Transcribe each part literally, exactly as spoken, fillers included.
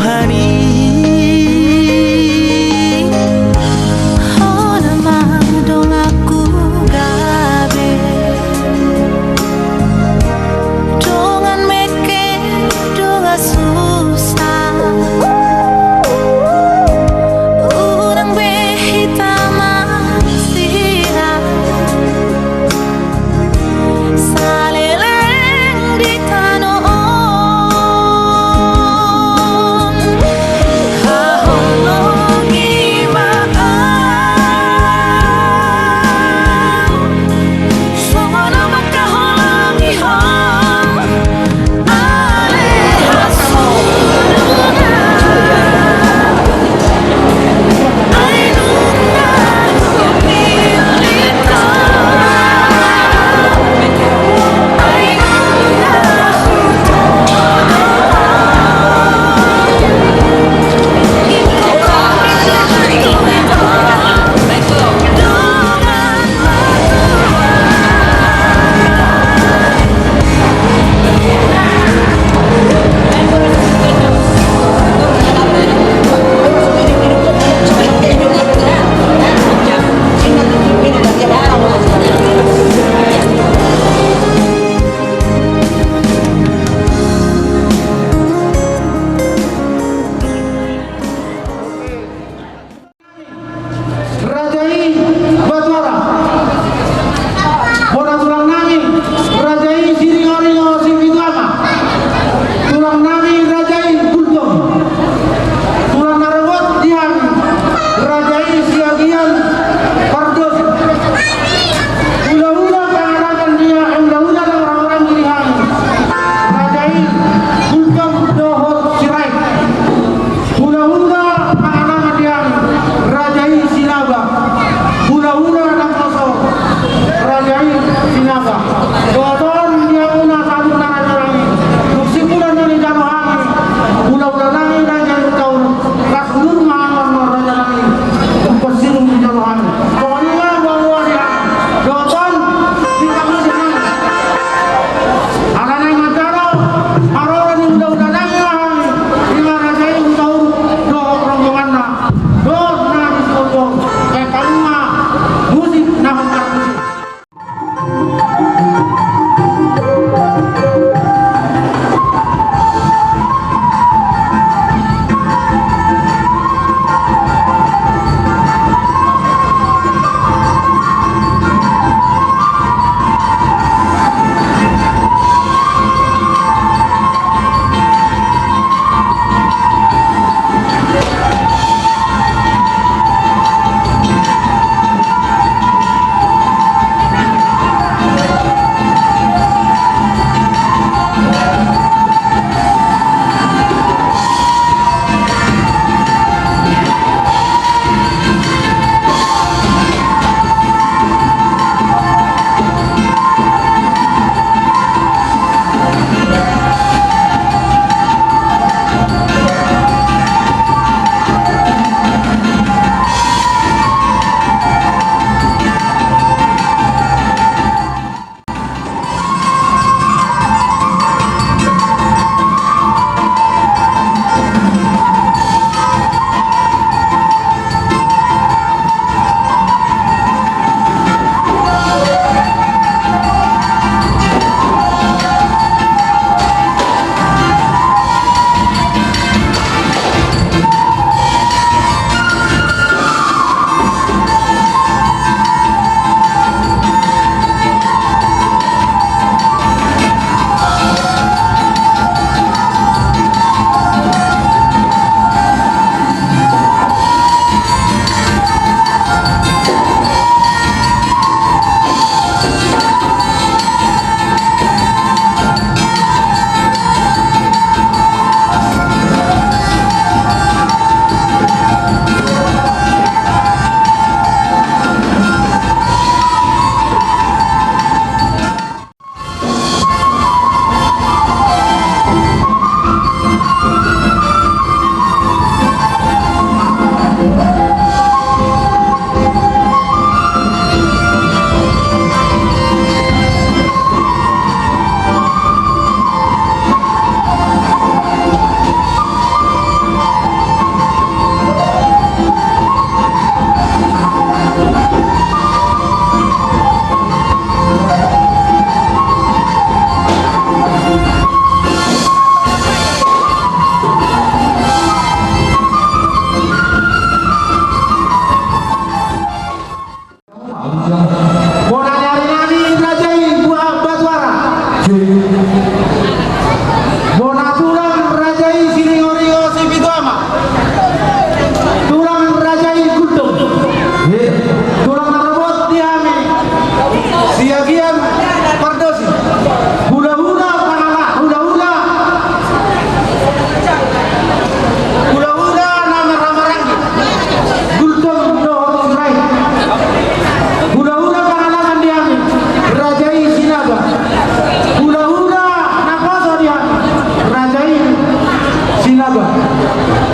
Tuhan i, hona ma donganku gabe. Dongan mekeng, dongan susa. Unang be hita masirang saleleng di tano on.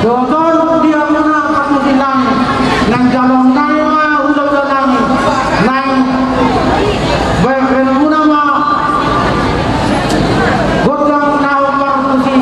Dohot on di hamuna partusi nami, naeng jalo nami ma hulahula nami, naeng baen muna ma gondang na hombar tusi.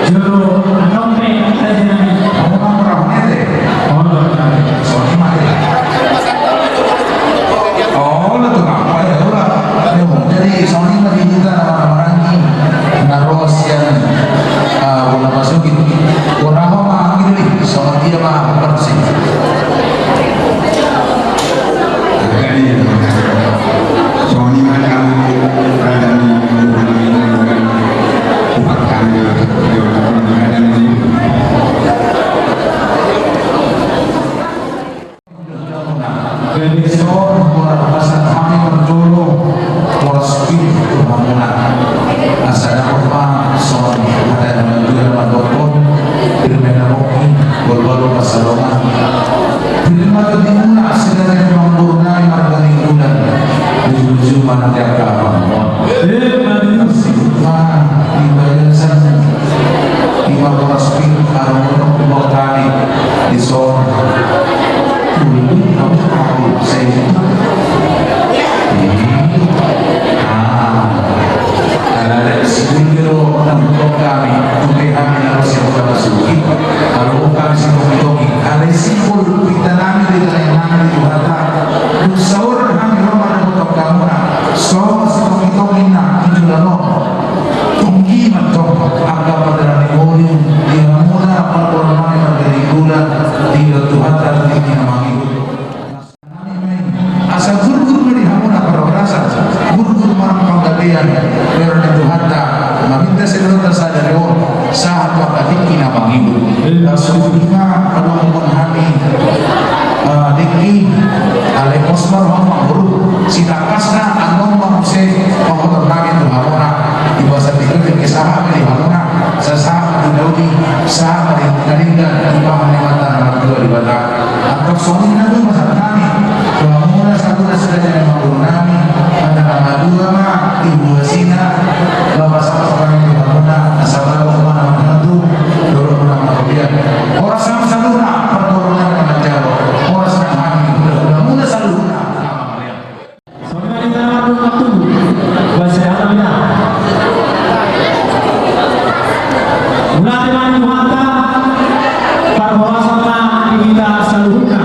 Jolo, adong pe, kita jenami. Oh, orang orang mana deh? Oh, orang orang. Soalnya mati lah. Oh, lu tuh apa ya? Ora. Jadi, soalnya mati kita orang-orang ini. Naros yang, ah, bola masukin. Ora apa mah, gitu nih. Soalnya dia mah bersih. Gabe songon na pasahat hami parjolo, horas pir tu hamuna. Asa dapot ma songon hata na mandok, mandokkon, pir ma na mungkin, balbal pansalongan. Pir ma tondimuna, selain manggurunai marga Nainggolan. Ujung-ujung ma nanti angka pangomoan. Sibuk ma di bagasan ima horas pir, aru unang uang kami di son. Ulu, kamu tahu, saya itu. Ah. Alai sibuk do na huboto hami, tu pe hami na ro sian Kota Masuki, alu kami sitongitongi, alai simpul pinta nami di tangan nami di Tuhanta, dung saur hami ro mandapothon hamuna, songon sitongitongina tu joloan on. Tonggi ma tong, angka pardalanan ni ngolu, di hamuna parboruon nami marga Nainggolan, di Tuhanta di tingki na mangihut. Asa gurgur ma di hamuna parhorasan, gurgur ma panggabean, di roha ni Tuhanta, maminta sian Tuhanta sadari on, sahat tu angka tingki na mangihut. Laos songon i ma padomuhon hami, eh, tingki, alai pos ma roham ma boru, sitangkasna annon ma muse pahothon nami tu hamuna, di bagasan tingki sahat ma di hamuna, sahat ma di na uli, sahat ma di na denggan, di pahan ni Amanta na martua Debata. Antong songon i nami ma sahat nami tu hamuna saluhutna, selain ni amangboru nami, hata na madua ma di boasina, laho pasahat hami tu hamuna, asa mangihut ma na manantu, dohot na marrobean. Horas ma saluhutna, parboruon nami na manjalo, horas ma hami, hula-hulamuna saluhutna. Songon i ma di tangan Tuhan Tuhan. Basa hata bina. Mauliate ma di Tuhanta, parhorasan ma di hita saluhutna.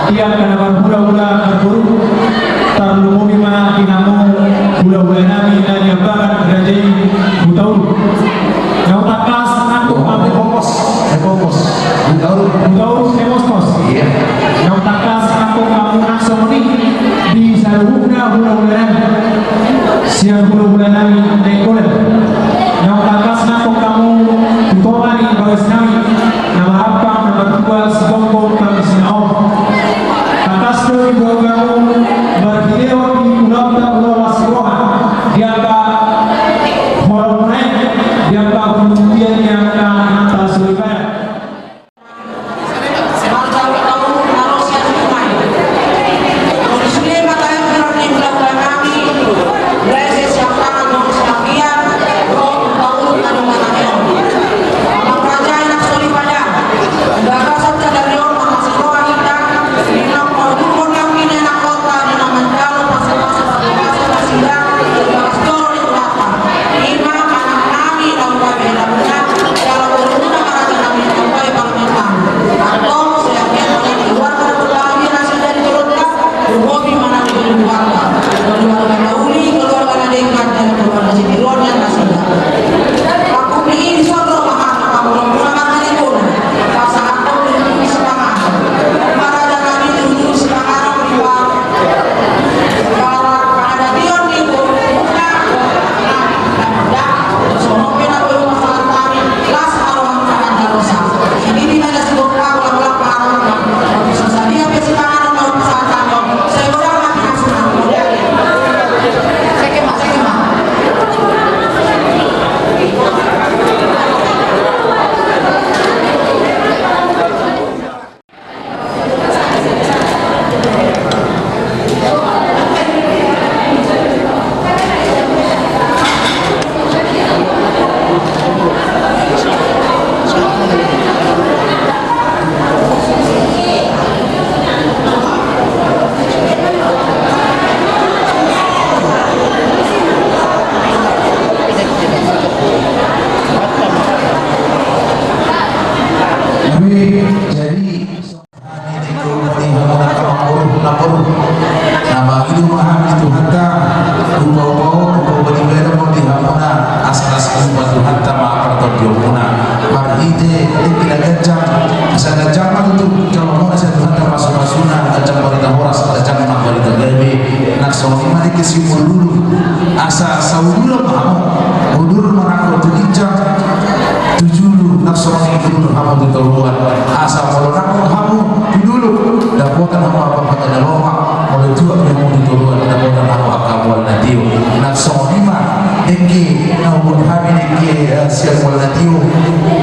Di angka na marhulahula marboru, tarlumobi ma di hamu hulahula nami na niambangan raja i Hutauruk. Naung tangkas nangkok hamu. Hepopos. Hepopos. Hutauruk. Hutauruk Hepopos. Iya. Naung tangkas nangkok hamu nang songon i di saluhutna hulahula nami. Sian hulahula nami Nainggolan. Naung tangkas nangkok hamu tu tonga ni bagas nami. Na marampang na martua sigomgom pangisi na on. Siumur ulu, asa sauduran ma hamu, udur ma nangkok tu ginjang, tu julu, nang songon i udur hamu tu toruan. Asa molo nangkok hamu tu dolok, dapotan hamu angka panggabean na lomak, molo tuat pe hamu tu toruan, dapotan hamu angka mual na tio. Nang songon i ma, dengke, na huboan hami dengke, eh, sian mual na tio,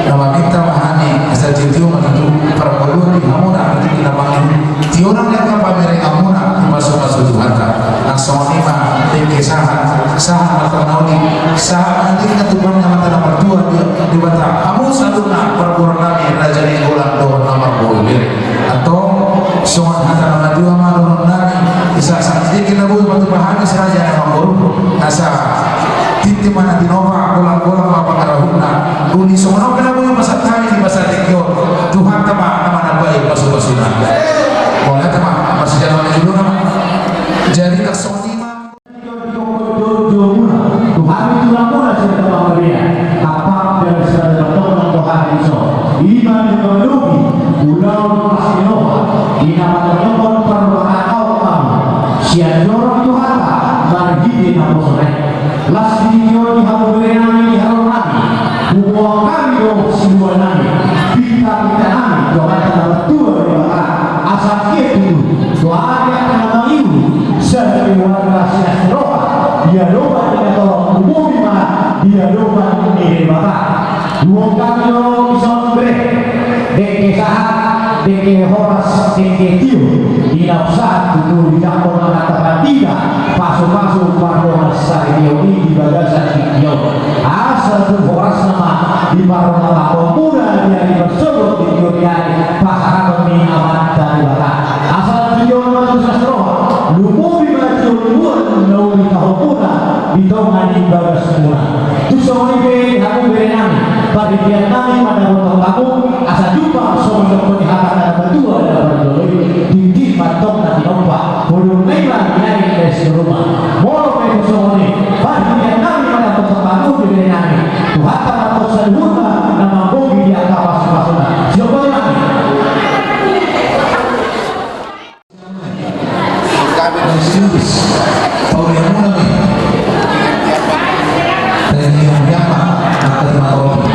na maminta ma hami, asa tio-tio ma tutu, parmuluan di hamuna, di na mangihu. Tiona ni angka pamerenganmuna, dipasupasu Tuhanta. Nang songon i ma, dengke sahat, sahat ma tong na uli, sahat ma dengke na tumpang ni amanta na martua di Debata. Hamu saluhutna, parboruon nami, Raja Nainggolan, dohot na marboru bere. Antong, songon hata na matua ma dohonon nami, di sahat-sahat dengke na boi patupa hami si raja na mamboru, asa tintin ma na tinopa, golang-golang ma pangarahutna. Uli songon on pe na boi pasahat hami di bagasan tingki on, Tuhanta ma na manambai pasupasuna. Mauliate ma, marsijaha ma jolona ma. Jadi nang songon i ma. Tuhanta ma tulangmuna sian Tamang Maria. Apa dari sada tongtong Tuhan iso. Ima di Manobi, ulaon Pasinoha, di na patongtong parmahakau kamu. Sian jorong Tuhanta, marhite naposona i. Las di tingki on di hamu bere nami di haroronami. Huboan hami do siluan nami. Pinta-pinta nami, dohot na martua Debata. Asa anggiat tutu, dohot angka na mangihu, sada keluarga sian ni roha, di adopan ni na torop, umobi ma, di adopan ni Debata. Huboan hami do dison bere. Dengke sahat, dengke horas, dengke tio. Di na sahat tutu dijangkon angka na pandita, pasupasu pardongan sari tio i di bagasan tingki on. Asa tu horasna ma, di parmahakaonmuna di ari marsogot di tio ni ari, pasahaton ni Amanta Debata. Asa tu tio ma tu sasro, lumobi ma tio lumobi na uli tahophuna, di tonga ni bagasmuna. Tu songon i pe hamu bere nami, parhitean nami mandapothon hamu, asa jumpang songon nidok ni hata na matua na parjolo i, tintin ma tong na tinompa, holong na i ma di ari na sitorop. Molo pe songon i, parhitean nami mandapothon hamu bere nami, Tuhanta ma tong saluhutna na mamboan di angka pasupasuna. Siap, boti nami. Kami Mesius, Paulian Munami, Teni Yama, Angka Lima Topi.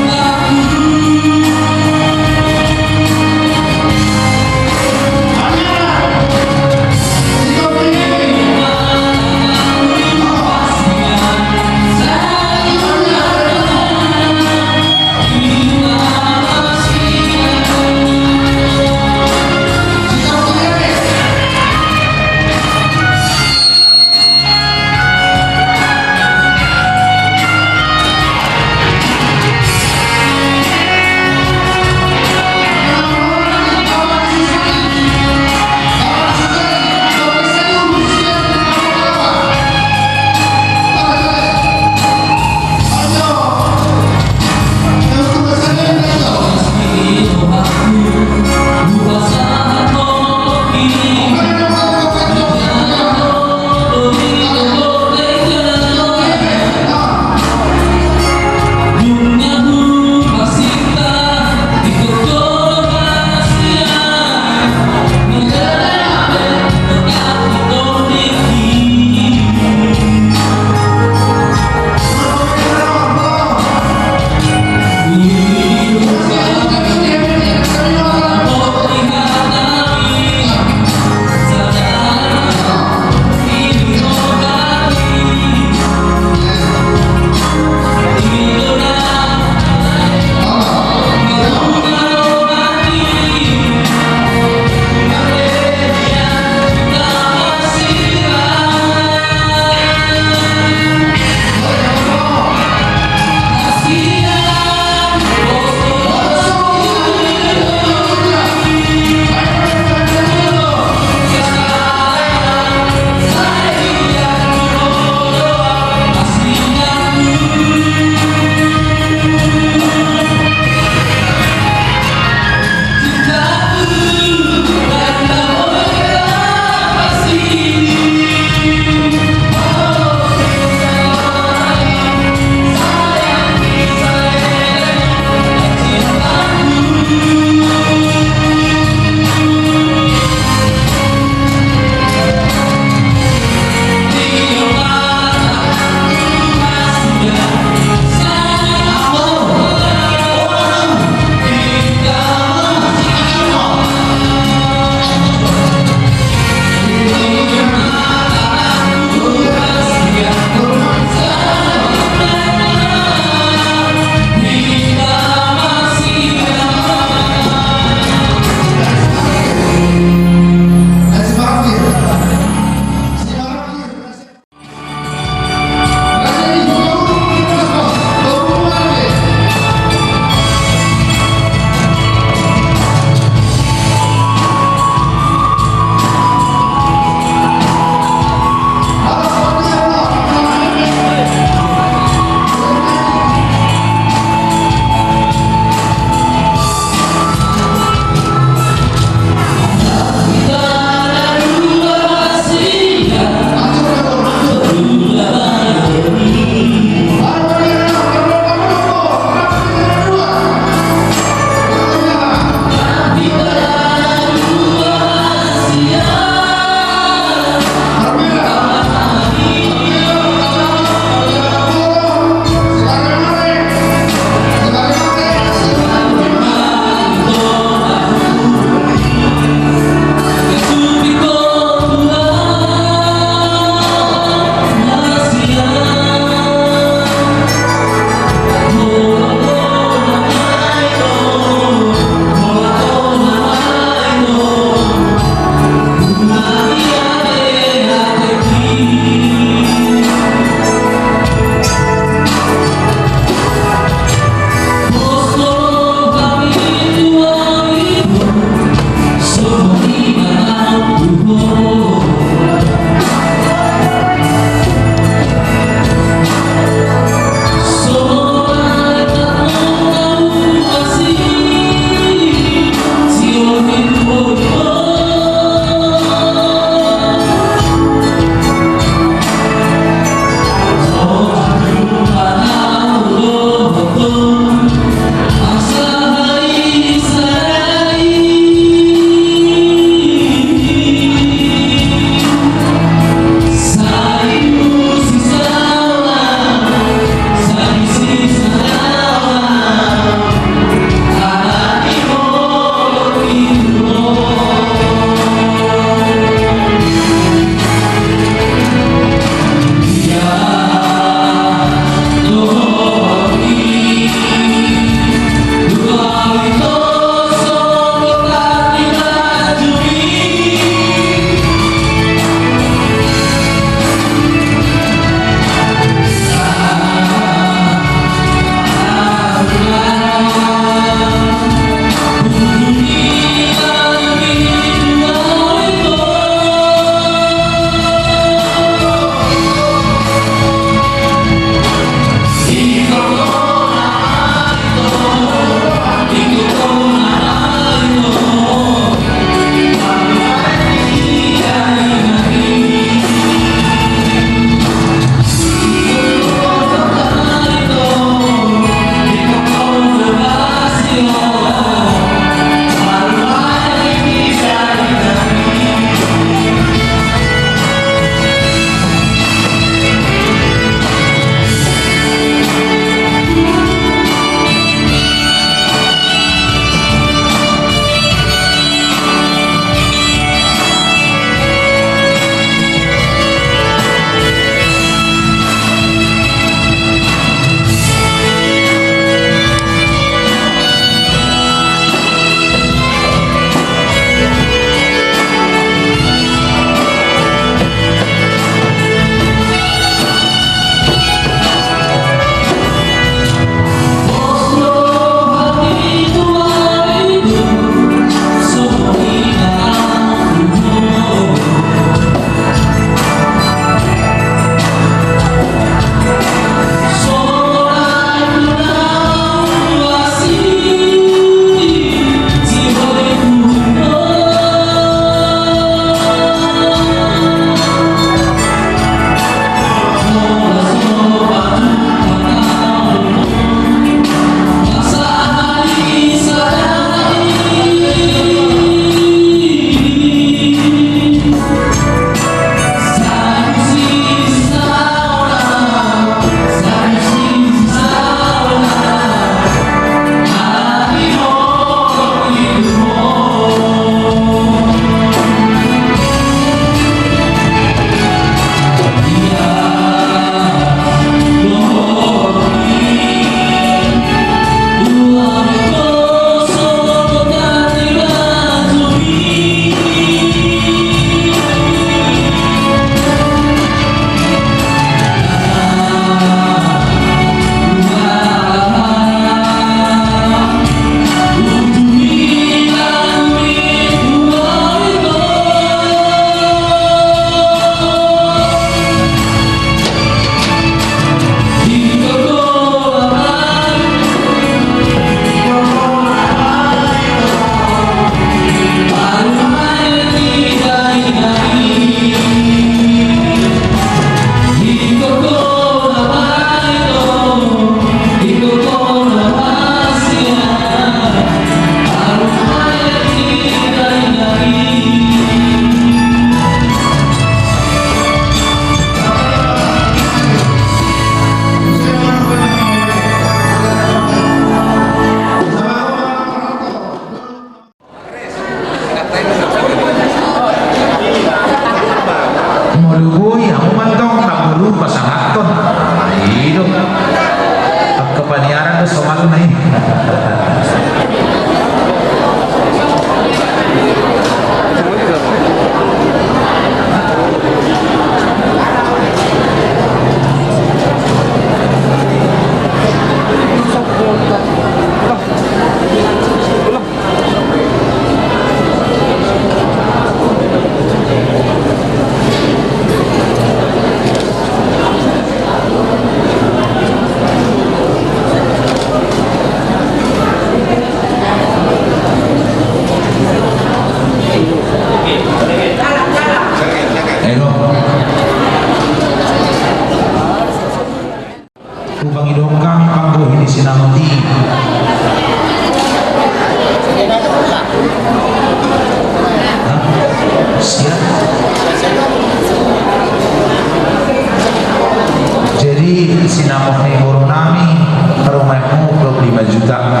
Sinamot ni boru nami, parumaenmu dua puluh lima juta.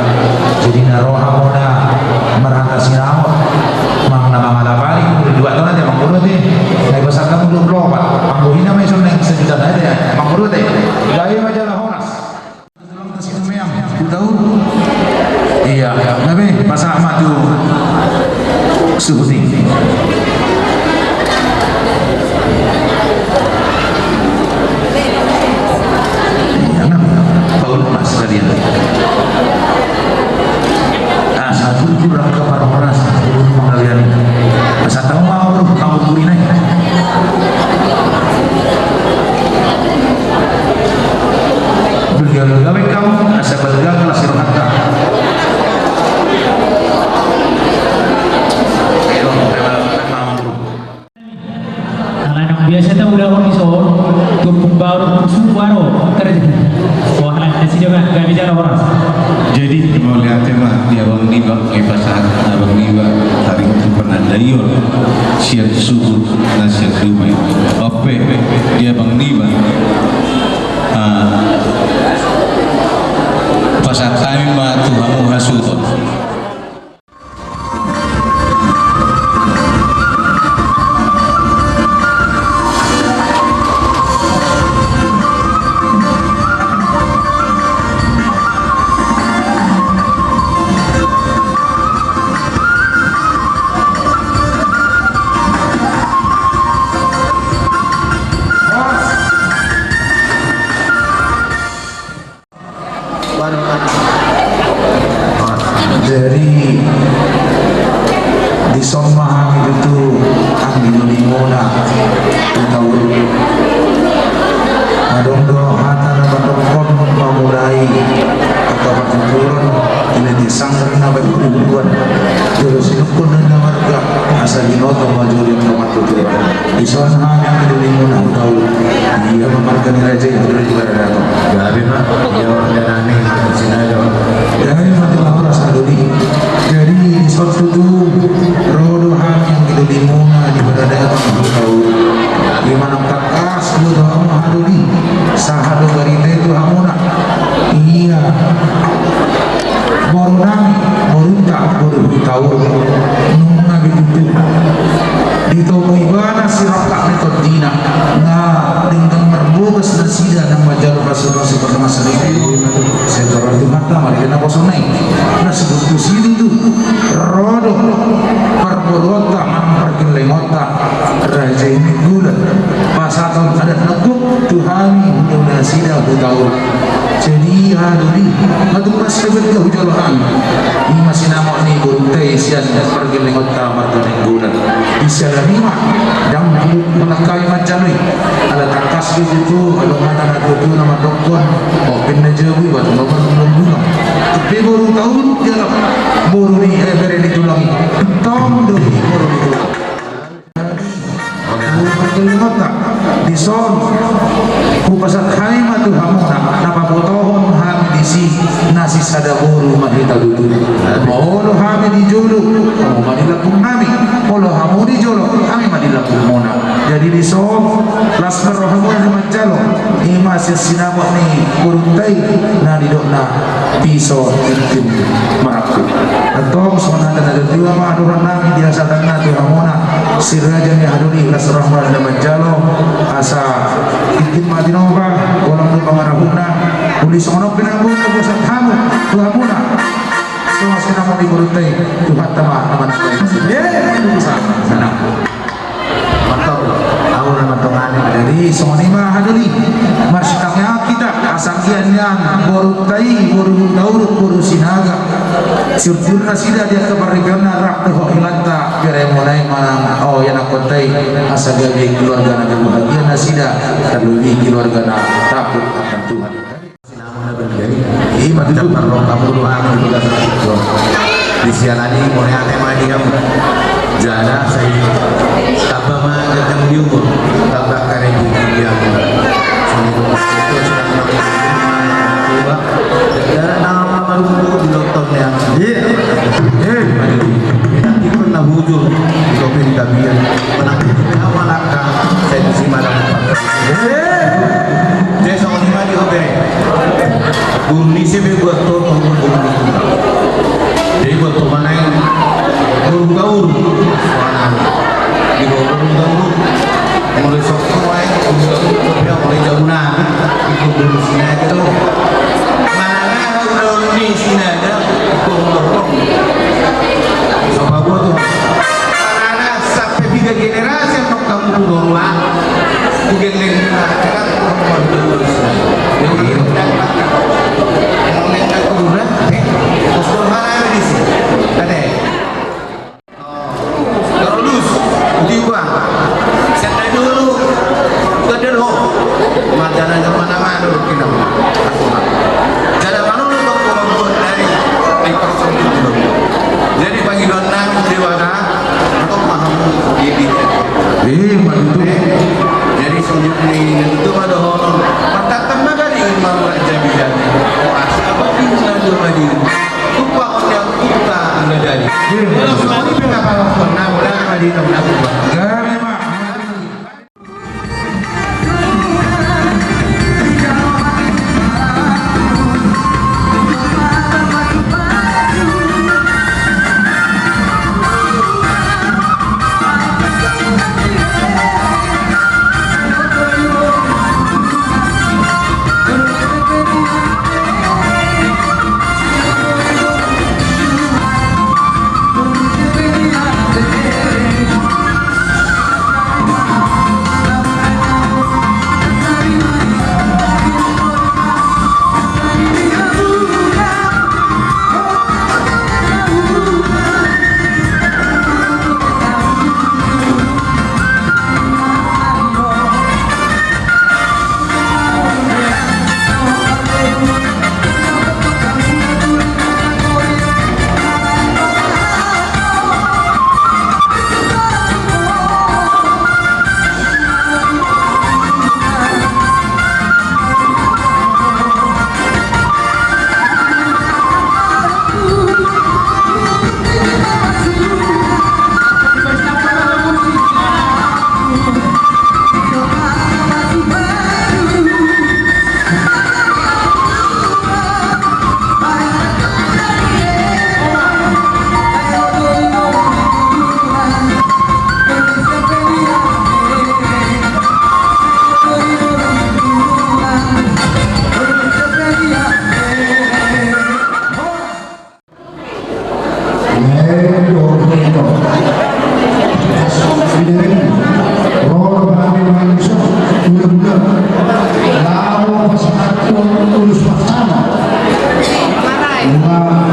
Jadi na ro hamuna marhata sinamot, manang na mangalap ari, dua taon ate, mangolu ate. Na ipasahat hamu dua puluh opat, anggo hita ma ison naeng sajuta na ate, mangolu ate. Gabe ma jala horas. Tulang ta Sinumeang, Hutauruk. Iya, gabe, pasahat ma tu suhut i. Iya, na, Paul Mas tadi. Ah, satu kurang ke parhoras, kurang panggabean. Pasahat hamu ma, Bro, kamu gurina. Balga-balga baen hamu, asa balga kelas rohanta. Ayo, ayo, ayo, ayo, ayo. Alana biasa taulahon dison, tu ompung baru, suku baru, kerja. Wah, nasida ma, gabe jala horas. Jadi, mauliate ma di abang niba, ipasahat abang niba, taringot tu penandaion sian suhut na sian dumai. Ope, di abang niba. Ah, pasahat hami ma tu hamu hasuhuton. Jadi, dison ma hami tutu anggi dolimuna, Hutauruk. Adong do hata na mandokkon mamulai angka partuturon, i na di sanggar na baen hubuan, jolo sinungkun na marga, asa binoto ma jolo angka partuturon. Dison hami anggi dolimuna, Hutauruk. Ia ma marga ni raja i, Hutauruk, di Baradaton. Gabe ma, ia ma marga nami, Sinaga. Gabe ma, jala horas, Hutauruk. Jadi, dison tutu, ro do hami anggi dolimuna di Baradaton, Hutauruk. Ia manang tangkas do tu hamu, Hutauruk. Sahat do barita i tu hamuna. Ia. Boru nami, borunta, boru Hutauruk, nunga be tutu ditomu ibana sirangkap ni tondina, na denggan marbogas nasida na manjalo pasupasu pardongansaripeon. Sai torop tu hata ma di na poso nai. Na sibutusi tutu ro do parboruonta manang pargellengonta. Raja i Nainggolan, pasahathon adat na gok tu hami, hulahula nasida Hutauruk. Jadi, aha do di, nga tung pas dapotan hujalo hami. I ma sinamot ni borunta i sian pargellengonta marga Nainggolan. Disiala ni i ma, ndang mulak hami manjalo i. Ala tangkas do tutu, adong hata na tutu na mandokkon, open na jabu i, batu na margulanggulang. Tapi boru Hutauruk, jala boru ni, eh, bere ni tulang i. Tong do i boru ni tulang. Pargellengonta, dison hupasahat hami ma tu hamuna, na pabotohon hami disi, na sisada boru ma hita tutu. Molo hami di jolo, hamu ma di lambung nami. Molo hamu di jolo, hami ma di lambungmuna. Jadi dison, las ma rohamuna na manjalo, i ma sian sinamot ni borunta i, na nidokna piso tingting marangkup. Antong songon hata ni natuatua ma dohonon nami di hasahatanna tu hamuna, si raja ni hahadoli, las roha ma na manjalo, asa tingting ma tinopa, holan do pangarahutna. Uli songon on pe nang boha na hupasahat hamu tu hamuna, songon sinamot ni borunta i, Tuhanta ma na manambai. Ye, Tuhan, sana. Mantap, ahu na mantap ani. Jadi songon i ma hahadoli, marsitangiangan hita, asa anggiat nian borunta i, boru Hutauruk, boru Sinaga, siurjur nasida di angka parripeonna rap dohot helanta, bere muna i manang, oh, ianakhonta i, asa gabe keluarga na berbahagia nasida, terlebih keluarga na takut akan Tuhan. Sinamot na bergei, i ma tutu parroha mulu hami di bagasan tingki on. Disiala ni i mauliate ma di hamu. Jala sai tamba ma ganjang di umur, tamba karejo di hamu. Songon i do, songon i do, songon i do. Jala nama marumbu di tonton ya. Iya. Eh, ma di. Nanti pernah bujur di topi di tabian. Menang di hamu alangka, saya di sini malam. Eh. Jadi songon i ma di Boru ni ise be buat ho, boru ni ise? Jadi buat ho manang boru Gaur. Di bawah boru Gaur. Mulai Sokko ae, mulai Gaur, mulai Jauna. Ikut boru Sinaga. Manang aha ulaon ni Sinaga, ikut boru. Sopa buat ho. Manang aha sampe piga generasi. Kamu tu doang, tu geleng, yang terus mana di sini? Ada. Terus, tiba. Saya dulu, kedel ho. Macam mana mana dulu kita. Jadi mana lu kau kau buat dari, dari kosong itu. Jadi pagi doang nang di mana? Untuk paham diri. Eh, begitu. Eh, jadi selanjutnya itu pada orang matakan magari imam raja bidan. Oh, asal apa di sana tu tadi? Lupa orang yang kita anda dari. Iya. Kalau semua ini kenapa orang pernah udah tadi tahu nak buat? Gari, Mak.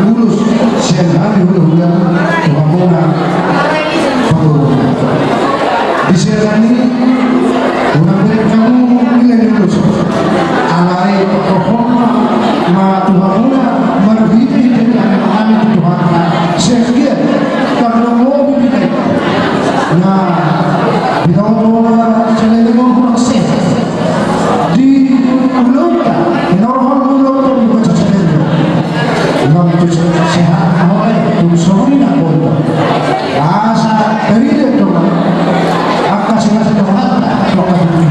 Ulos sian hami hulahula tu hamuna pangurung. Di sian i unang bereng hamu nilai ni ulos. Alai pangkorhon ma tu hamuna marhitehite hami tu Tuhanta. Sian dia karna mau bibina. Nah, binawa mau selain mau kurang sehat. Di ulaonta, inorhon ulaonta di baca sadari. Ulang tu sehat, aho ai, tung songon i na kota. Asa, dari dia tu, angka sehat tu hata, maka tu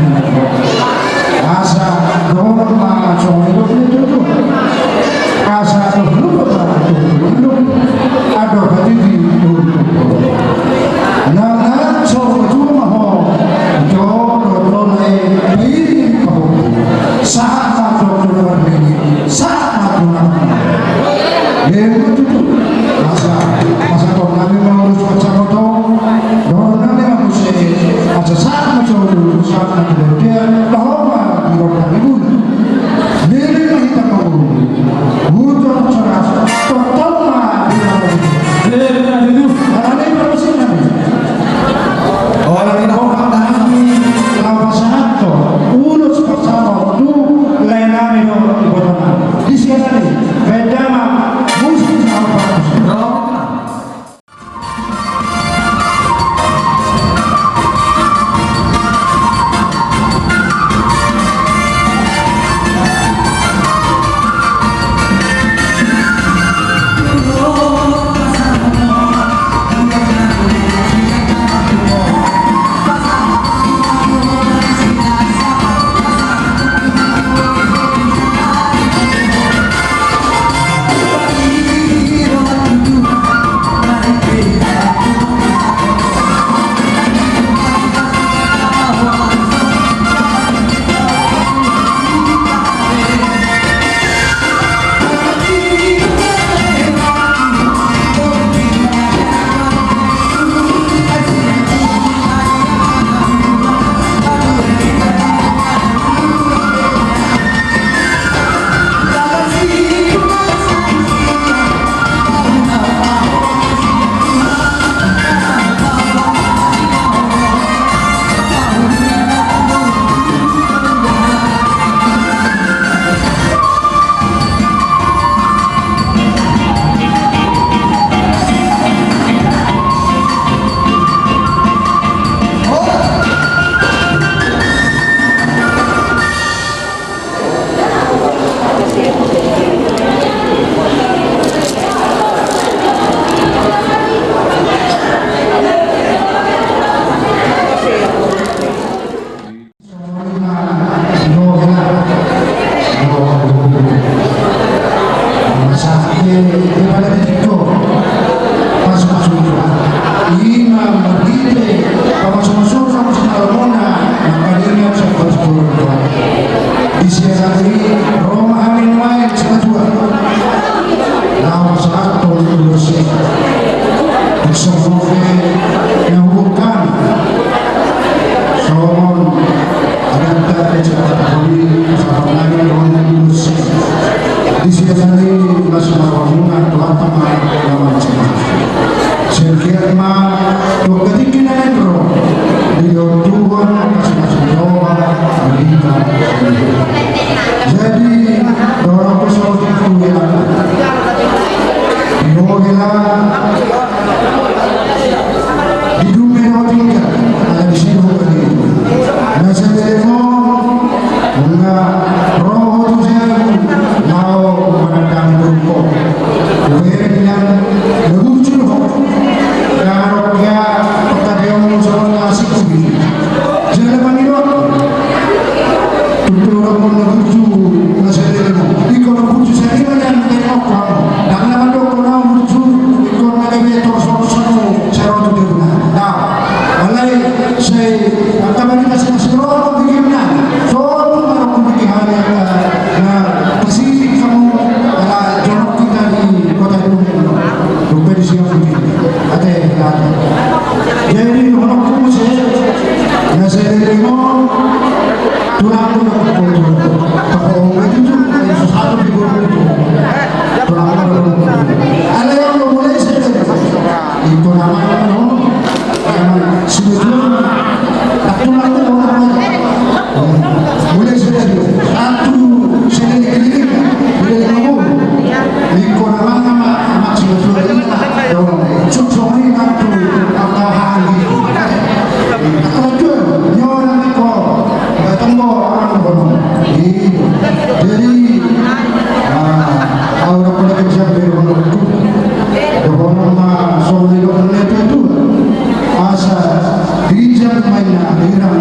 Angka barita sian na siroro bikin na. Sotu ma rongku bikin hami angka na pasisik hamu ala jonok hita di kota Dumeng. Dope di siang bikin. Ate, ate. Jadi, honokku muse, na saleleng on, tulang do na kumpul tu. Toko on itu tu, yang susah tu di guru itu. Tulang do na kumpul. Ala yang mau mulai saleleng. Ingkon amang, no? Amang, sudah tua. Tak tulang do na kumpul. Mulai saleleng. Satu, saleleng keliling. Mulai kamu. Ingkon amang, amang, amang, sudah tua. Suksoni nantu angka hali. Angka tujuan, nyoran ni ko, datang bo orang bono. Jadi, ah, orang pada kerja di rumah itu. Bono ma songon didok ni na tuatua. Asa ginjang ma inna hirang